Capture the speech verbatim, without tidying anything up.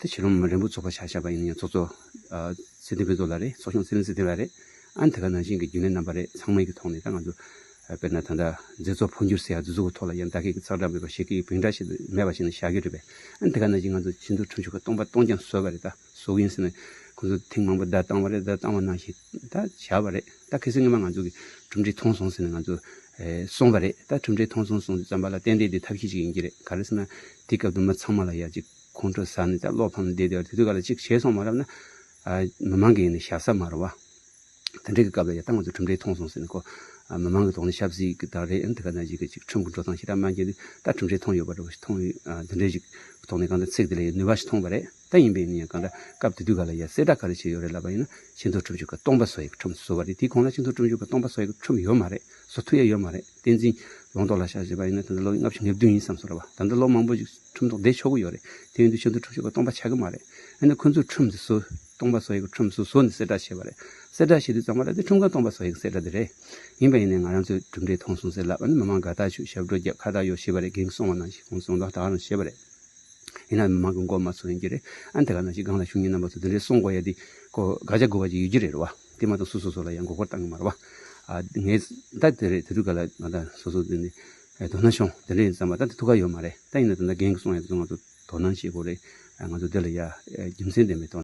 དེ་བྱེད་རུང་མ་རིང་པོ་ཚོགས་པ་ཆ་བཞག་པ་ཡིན་ན་ཡང་ཚོགས་གཙོ་ཨ་ཚེ་བརྟན་ཕུན་ཚོགས་ལགས་རེད། ཚོགས་གཞོན་ཚེ་རིང་ཚེ་བརྟན་ལགས་རེད། ཨ་ནི་དེ་ག་ནང་བཞིན་གྱི་རྒྱུན་ལས་རྣམ་པ་རེད། ཚང་མའི་གི་ཐོག་ནས་ད་ང་ཚོ་ཨ་དཔེར་ན་ད་ལྟ་མཛད་གཙོ་འཕོ་འགྱུར་ཟེར་ཡ་དེ་ཚོ་གི་ཐོག་ལ་ཡང་བདག་གིས་ཀྱི་ཚགས་དྲག་མེད་པ་ཞེ་གི་བིང་སྒྲ་ཞིག་མེད་པ་ཞིག་ནས་བཞག་གི་རེད་པས། ཨ་ནི་དེ་ག་ནང་བཞིན་ང་ཚོ་ཆེས་མཐོའི་ཁྲིམས་གཅོད་ཁང་སྟོང་པ་སྟོང་རྐྱང་བཟོས་པ་རེད། ད་བཟོ་གི་ཡིན་ཟེར་ནས་ཁོང་ཚོ་ཐེངས་མང་པོ་བརྡ་བཏང་བ་རེད། བརྡ་བཏང་བ་ནང་བཞིན་ད་བྱས་པ་རེད། ད་གལ་སྲིད་སྔོན་མ་ང་ཚོ་གི་གྲུབ་འབྲས་མཐོང་སོང་ཟེར་ནས་ང་ཚོ་ཨེ་གསུངས་པ་རེད། ད་གྲུབ་འབྲས་མཐོང་སོང་གསུངས་དུས་ཙམ་པ་ལ་ཏན་ཏན་དེ་ཐབས་ཤེས་ཅིག་ཡིན་གྱི་རེད། ག་རེ་ཟེར་ན་དེ་སྐབས་དུ་མ་ཚང་མ་ལ་ཡ་ཅིག་ཁོང་ཁྲོ་ཟ་ནས་ད་བློ་ཕམ་ནས་བསྡད་བསྡད་པ་དེ་དུས་ག་ལ་ཅིག་བྱས་སོང་མ་རབས་ན་ཨ་མི་མང་གི་ཡིན་ནས་བཞག་ས་མ་རེད་བ། དེ་འདྲའི་གི་སྐབས་ལ་ཡ་ད་ང་ཚོ་གྲུབ་འབྲས་མཐོང་སོང་ཟེར་ནས་ཁོ་ཨ་མི་མང་གི་ཐོག་ནས་ཞབས་སྲིད་ཀྱི་དང་རེད། ཨ་ནི་དེ་ག་ནང་བཞིན་གི་ཅིག་ཁྲིམས་ཀྱི་འགྲོ་སྟངས་ཞེ་དྲག་མ་འགལ་དུས་ད་གྲུབ་འབྲས་མཐོང་ཡོད་པ་འདྲ་བོ་ཞིག་མཐོང་ཡོད། ཨ་དེ་འདྲའི་ཞིག་ཐོག་ནས་གང་ལྟར་ཚིག་དེ་ལ་ཡ་ནུས་པ་ཞིག་མཐོང་བ་རེད། ད་ཡིན་པས་ནི་ཡང་གང་ལྟར་སྐབས་དེ་དུས་ག་ལ་ཡ་གསལ་བསྒྲགས་ག་རེ་བྱས་ཡོད་རེད་ལབ་པ་ཡིན་ན་ཆེས་མཐོའི་ཁྲིམས་གཅོད་ཀྱི་སྟོང་པ་བཟོ་ཡི་ཁྲིམས་བཟོ་བ་རེད། དེའི་གོང་ལ་ཆེས་མཐོའི་ཁྲིམས་གཅོད་ཀྱི་སྟོང་པ་བཟོ་ཡི་ཁྲིམས་ཡོད་མ་རེད། བཟོ་ཐུབ་ཡ་ཡོད་མ་རེད། བསྟན་འཛིན་ལུང་རྟོགས་ལ་ཆ་བཞག་པ་ཡིན་ན་ད་ལྟ་ལོ་ལྔ་བཅུ་ང་བདུན་ཡིན་བསམ་སོང་རེད་བ། ད་ལྟ་ལོ་མང་པོ་ཞིག་ཁྲིམས་ཐོག་བསྡད་ཆོག་གི་ཡོད་རེད། དེ་ཡིན་དུས་ཆེས་མཐོའི་ཁྲིམས་གཅོད་ཀྱི་སྟོང་པ་ཆགས་ཀྱི་མ་རེད། ཡིན་ན་ཁོ་ཚོས་ཁྲིམས་དེ་བཟོ་སྟོང་པ་བཟོ་ཡི་ཁྲིམས་བཟོ་བཟོ་ནས་གསལ་བསྒྲགས་བྱས་པ་རེད། གསལ་བསྒྲགས་བྱེད་དུས་ཙམ་པ་ལ་དེ་ཁྲིམས་ཁང་སྟོང་པ་བཟོ་ཡི་གསལ་བསྒྲགས་དེ་རེད། ཡིན་པ་ཡིན་ནའི་ང་རང་ཚོས་གྲུབ་འབྲས་མཐོང་སོང་ཟེར་ལབ་པ་ནི་མི་མང་དགའ་ཐག་ཆོད་ཞབས་བྲོ་རྒྱབ་ཁ་བཏགས་ཡོད་ཞེས་པ་རེད། རྒན་གྱིས་གསུངས་པ་ནང་བཞིན་ཁོང་ཚོས་ད་ག་རང་བྱས་པ་རེད། ཡིན་ན་མི་མང་གི་མགོ་མ་ཚོས་ཡིན་གྱི་རེད། ཨ་ནི་དེ་ག་ནང་བཞིན་སྒང་ལ་བཞུགས་མཁན་རྣམ་པ་ཚོ་དེ་འདྲའི་གསུང་དགོས་ཡ་དེ་ཁོ་དགག་བྱ་དགོས་པ་ཅིག་ཡོད་ཀྱི་རེད་བ། དེ་མ་གཏོགས་སོ་སོ་སོ་ལ་ཡང་མགོ་སྐོར་བཏང་གི་མ་རེད་བ། ཨ་ངས་ད་དེ་རེད། དེ་དུས་ག་ལ་ང་ད་སོ་སོ་དེ་ནི་དོ་སྣང་ཤོང་དེ་འདྲ་ཡིན་བསམ་པ་ད་དེ་ཐུགས་ཁ་ཡོད་མ་རེད། ད་ཡིན་ན་ད་ལྟ་རྒན་གྱིས་གསུང་ཡ་དེ་ཚོ་ང་ཚོ་དོ་སྣང་བྱེད་དགོས་རེད། ཨ་ང་ཚོ་དེ་ལ་ཡ་ཨེ་རྒྱུ་མཚན་ལྡན་པའི་དོ་